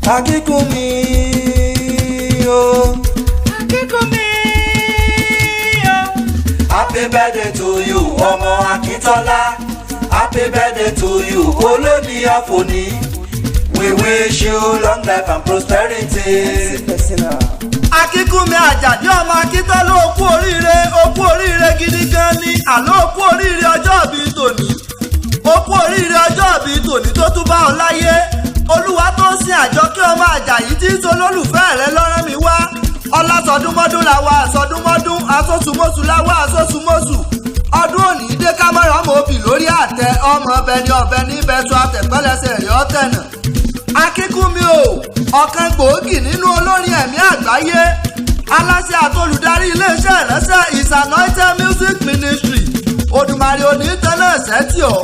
Akínkúnmi o. Akínkúnmi o. Happy birthday to you, ọmọ Akíntọ́lá. Happy birthday to you, olóní àfòní. We wish you long life and prosperity. Akínkúnmi Àjàdí ọmọ Akíntọ́lá, ó kú oríire, ó kú oríire gidi gan ni. Àlọ́ ó kú oríire ọjọ́ ìbí tòní, ó kú oríire ọjọ́ ìbí tòní tó tún bá ọ láyé. Olúwa tó sin Àjọkẹ́ ọmọ Àjàyí tí ń so lólùfẹ́ rẹ lọ́rán mi wá. Ọlásọdúnmọ́dún làwa àsọdúnmọ́dún, àsosùmọ́sù làwa àsosùmọ́sù. Ọdún òní dé kámọ́rọ̀ ọmọ òbí lórí àtẹ, ọmọ ọbẹ̀ ní ọbẹ̀ níbẹ̀ tó àtẹ̀pẹ́lẹsẹ̀ rẹ̀ ọ̀tẹ̀nà. Akínkúnmi o, ọ̀kan gbòógì nínú olórin ẹ̀mí àgbáyé, aláṣẹ àtolùdarí iléeṣẹ́ ìránṣẹ́ His Anointed Music Ministry. Odùmarè òní tẹ́lẹ̀ sẹ́tì ọ́,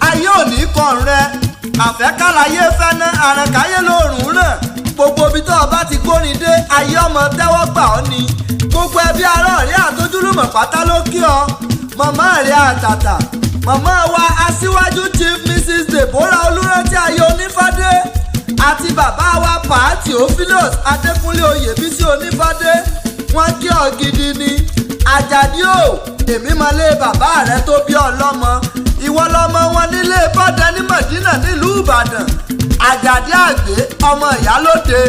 ayé òní kàn rẹ àfẹ́kàlàyé fẹ́ná àrànkáyé lóòrùn ràn. Gbogbo ibi tó o bá ti gbórin dé, ayé ọmọ tẹ́wọ́ gbà ọ́ ni. Gbogbo ẹbí, ará, ọ̀rẹ́ àtojúlùmọ̀ pátá ló kí ọ. Màmá rẹ̀ àtàtà, màmá wa aṣíwájú Chief Mrs Deborah Olúrántí Ayé Onífádé àti bàbá wa Pa Theophilus Adékúnlé Oyèbísí Onífádé, wọ́n kí ọ gidi ni. Àjàdí o, èmi mọ lé bàbá rẹ tó bí ọlọ́mọ. Ìwọ lọmọ wọn nílé bọ́dẹ ní Mọ̀dínà nílùú Ìbàdàn. Àjàdí àgbé ọmọ ìyálóde,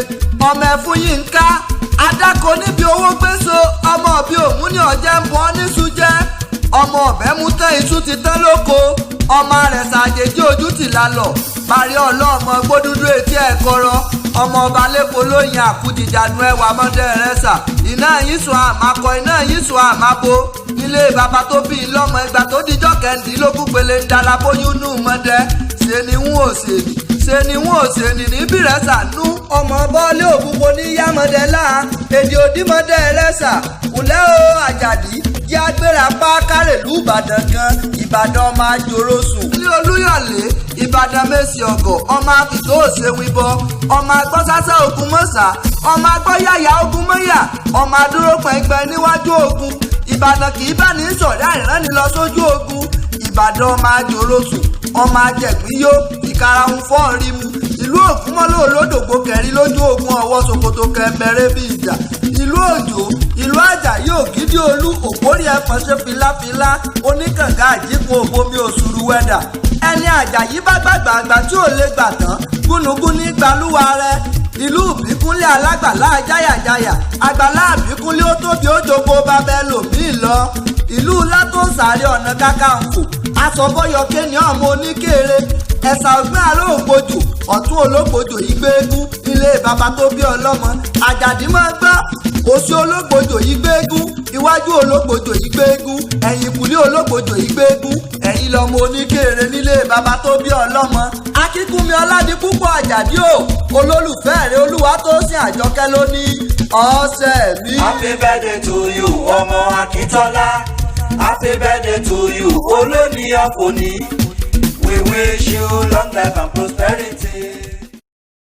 ọmọ ẹfun Yínká adáko níbi owó gbèsò, ọmọ òbí òmù ní ọ̀jẹ̀ ń bọ́ níṣu jẹ́, ọmọ ọ̀bẹ mú tán, iṣu ti tán lóko, ọmọ rẹ̀ ṣàjèjì ojú ti lálọ́ parí ọlọ́mọ gbódúdú etí ẹ̀ kọ́rọ́, ọmọ ọba lẹ́kọ̀ọ́ lóyin àkújìjàdùn ẹwà mọ́dẹ rẹ̀ sà. Iná yín sùn àmàkọ, iná yín sùn àmàbo nílé bàbá tó bí lọ́mọ. Ìgbà tó dijọ́ 16 pele ń dala bóyún nù mọ́dẹ, ṣe ni ń ò ṣe ni, ṣe ni ń ò ṣe ni níbí rẹ̀ sànú. Ọmọ bọ́ọ̀lì òbúkọ ní yámọ̀dé láà èdè òdìmọ̀dé rẹ̀ sà kùlẹ̀ o. Àjàdí jẹ́ agbéra pa kárẹ̀lú Ìbàdàn gan, Ìbàdàn ọmọ àjòrò sùn. Ní Olúyọ̀lé Ìbàdàn mẹ́sì ọ̀gọ̀, ọmọ àfìtó òṣèwìbọ, ọmọ agbọ́sásá ogun mọ́sà, ọmọ agbọ́yàyà ogun mọ́yà, ọmọ adúró pẹ̀ngbẹ̀ níwájú ogun. Ìbàdàn kì í bá ní sọ̀rí àìránni lọ sójú ogun. Ìbàdàn ọmọ àjòrò sùn, ọmọ ajẹ̀gbín yó ìkarahun fọ́ọ̀rí mu. Ìlú Ògúnmọ́lá olódògbò kẹrin lójú ogun, ọwọ́ ṣòkòtò kẹbẹrẹ bí ìjà. Ìlú Òjò, ìlú Àjàyí Ògídí Olú òpórí ẹ̀fọn ṣe filafila, oníkànga àjíkun òbomi òṣùrù wẹ̀dà. Ẹni Àjàyí bá gbàgbà àgbà tí ò lè gbà tán, gúnugún ní gbalúwa rẹ. Ìlú Ìbíkúnlé alágbàlá jáyàjáyà, àgbàlá Ìbíkúnlé ó tóbi, ó jogbo bàbá ẹlòmíì lọ. Ìlú Látòsàárẹ Ọ̀nà Kakanfò asọ̀bọ̀yọ̀kẹ́ ní ọmọ oníkéré ẹ̀sà ọ̀gbìn aróògbòjò ọ̀tún ológbòjò ìgbéégún ilé bàbá tó bí ọlọ́mọ. Àjàdí máa gbọ́, òsì ológbòjò ìgbéégún, iwájú ológbòjò ìgbéégún, ẹ̀yìn ìkùlé ológbòjò ìgbéégún. Ẹ̀yìn lọ́mọ oníkéré nílé bàbá tó bí ọlọ́mọ. Akínkúnmi Ọládipúpọ̀ Àjàdí o, olólùfẹ́ rẹ̀ Olúwa tó sin Àjọkẹ́ ló ní ọ̀sẹ̀ mi. Happy birthday to you, ọmọ Akíntọ́lá. Happy birthday to you, olóní àfòní. We wish you long life and prosperity.